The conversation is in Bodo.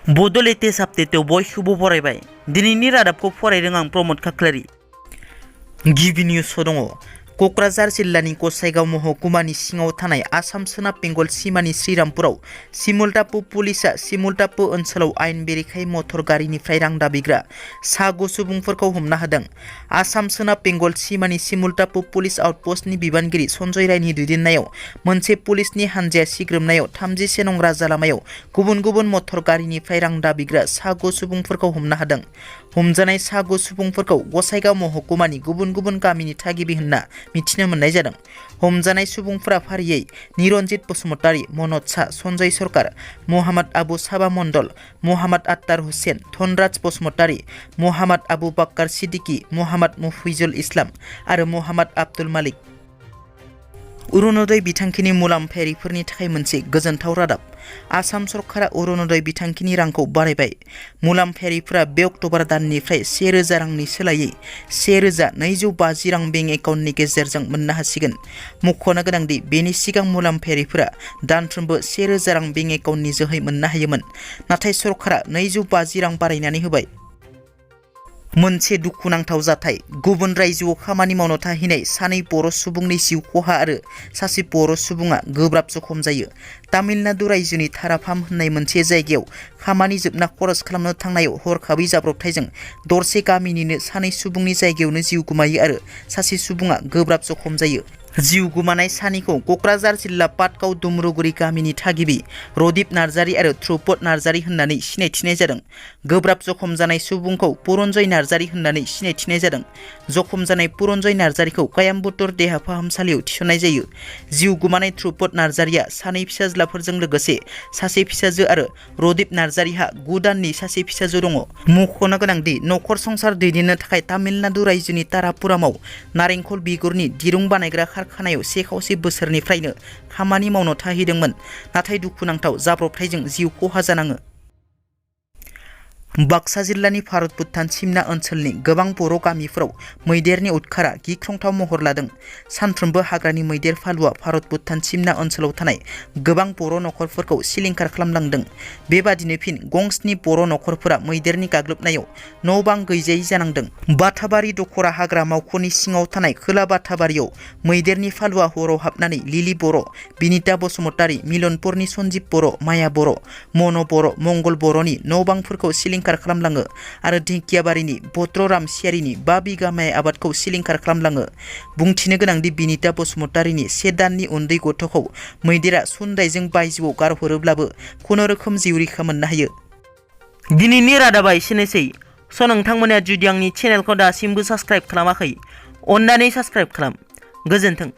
बड' लेटेस्ट आपडेटआव बयखौबो बरायबाय। दिनैनि रादाबखौ फरायदों आं प्रमद खाख्लारि। गिबि निउसआव दङ क'क्राझार जिल्लानि गसाइगाव महकुमानि सिङाव थानाय आसाम सोनाब बेंगल सिमानि श्रीरामपुराव सिमुलटापु पुलिसआ सिमुलटापु ओनसोलाव आयेन बेरेखायै मटर गारिनिफ्राय रां दाबिग्रा सा 9 सुबुंफोरखौ हमना होदों। आसाम सोनाब बेंगल सिमानि सिमुलटापु पुलिस आउटपस्टनि बिबानगिरि सन्जय रायनि दैदेननायाव मोनसे पुलिसनि हानजाया सिग्रोमनायाव 37 नं राजा लामायाव गुबुन गुबुन मटर गारिनिफ्राय रां दाबिग्रा सा 9 सुबुंफोरखौ हमना होदों। हमजानाय सा 9 सुबुंफोरखौ गसाइगाव महकुमानि गुबुन गुबुन गामिनि थागिबि होनना मिथिनो मोननाय जादों। हमजानाय सुबुंफोरा फारियै निरन्जित बसुमतारी, मनज शाह, सन्जय सरकार, मोहाम्मद आबु साबा मण्डल, मोहाम्मद आत्तार हुसेन, धनराज बसुमतारी, मोहाम्मद आबु बाक्कार सिद्दिकी, मोहाम्मद मुफिजुल इस्लाम आरो मोहाम्मद आब्दुल मालिक। अरुणोदय बिथांखिनि मुलाम्फायारिफोरनि थाखाय मोनसे गोजोनथाव रादाब। आसाम सरकारा अरुणोदय बिथांखिनि रांखौ बारायबाय। मुलाम्फायारिफोरा बे अक्ट'बर दाननिफ्राय 1000 रांनि सोलायै 1250 रां बेंक एकाउन्टनि गेजेरजों मोननो हासिगोन। मख'नो गोनांदि बेनि सिगां मुलाम्फायारिफोरा दानफ्रोमबो 1000 रां बेंक एकाउन्टनि जोहै मोननो हायोमोन, नाथाय सरकारा 250 रां बारायनानै होबाय। मोनसे दुखुनांथाव जाथाय। गुबुन रायजोआव खामानि मावनो थाहैनाय सानै बर' सुबुंनि जिउ खहा आरो सासे बर' सुबुङा गोब्राब जखम जायो। तामिलनाडु रायजोनि थाराफाम होननाय मोनसे जायगायाव खामानि जोबना खरस खालामनो थांनायाव हरखाबै जाब्रबथायजों दरसे गामिनिनो सानै सुबुंनि जायगायावनो जिउ गोमायो आरो सासे सुबुङा गोब्राब जखम जायो। जिउ गोमानाय सानैखौ क'क्राझार जिल्ला पाटगाव दुमरुगुरि गामिनि थागिबि रदीप नार्जारी आरो ध्रुपद नार्जारी होननानै सिनायथिनाय जादों। गोब्राब जखम जानाय सुबुंखौ पुरन्जय नार्जारी होननानै सिनायथिनाय जादों। जखम जानाय पुरन्जय नार्जारीखौ कायाम्बुतुर देहा फाहामसालियाव थिसननाय जायो। जिउ गोमानाय ध्रुपद नार्जारीया सानै फिसाज्लाफोरजों लोगोसे सासे फिसाजो आरो रदीप नार्जारीहा 9 दाननि सासे फिसाजो दङ। मख'नो गोनांदि नखर संसार दैदेननो थाखाय तामिलनाडु रायजोनि तारापुरामाव नारेंखल बिगुरनि दिरुं बानायग्रा कारखानायाव 1.5 बोसोरनिफ्रायनो खामानि मावनो थाहैदोंमोन, नाथाय दुखुनांथाव जाब्रबथायजों जिउ खहा जानाङो। बाक्सा जिल्लानि भारत भुटान सिमना ओनसोलनि गोबां बर' गामिफोराव मैदेरनि उदखारा गिख्रंथाव महर लादों। सानफ्रोमबो हाग्रानि मैदेर फालोआ भारत भुटान सिमना ओनसोलाव थानाय गोबां बर' नखरफोरखौ सिलिंखार खालामलांदों। बेबादिनो फिन गंस्नि बर' नखरफोरा मैदेरनि गाग्लोबनायाव न' बां गैजायै जानांदों। बाथाबारि दखरा हाग्रा मावख'नि सिङाव थानाय खोला बाथाबारियाव मैदेरनि फालोआ हराव हाबनानै लिलि बर', बिनिता बसुमतारी, मिलनपुरनि सन्जिब बर', माया बर', मन' बर', मंगल बर'नि न' बांफोरखौ सिलिंखार खालामलाङो आरो दिंखियाबारिनि भद्र रामसियारिनि 5 बिगा माइ आबादखौ सिलिंखार खालामलाङो। बुंथिनो गोनांदि बिनिता बसुमतारीनि 1 दाननि उन्दै गथ'खौ मैदेरा सुन्दायजों बायजोआव गारहरोब्लाबो खुनुरोखोम जिउ रैखा मोननो हायो। दिनैनि रादाबा एसेनोसै। नोंथांमोना जुदि आंनि चेनेलखौ दासिमबो साबस्क्राइब खालामाखै, अन्नानै साबस्क्राइब खालाम। गोजोन्थों।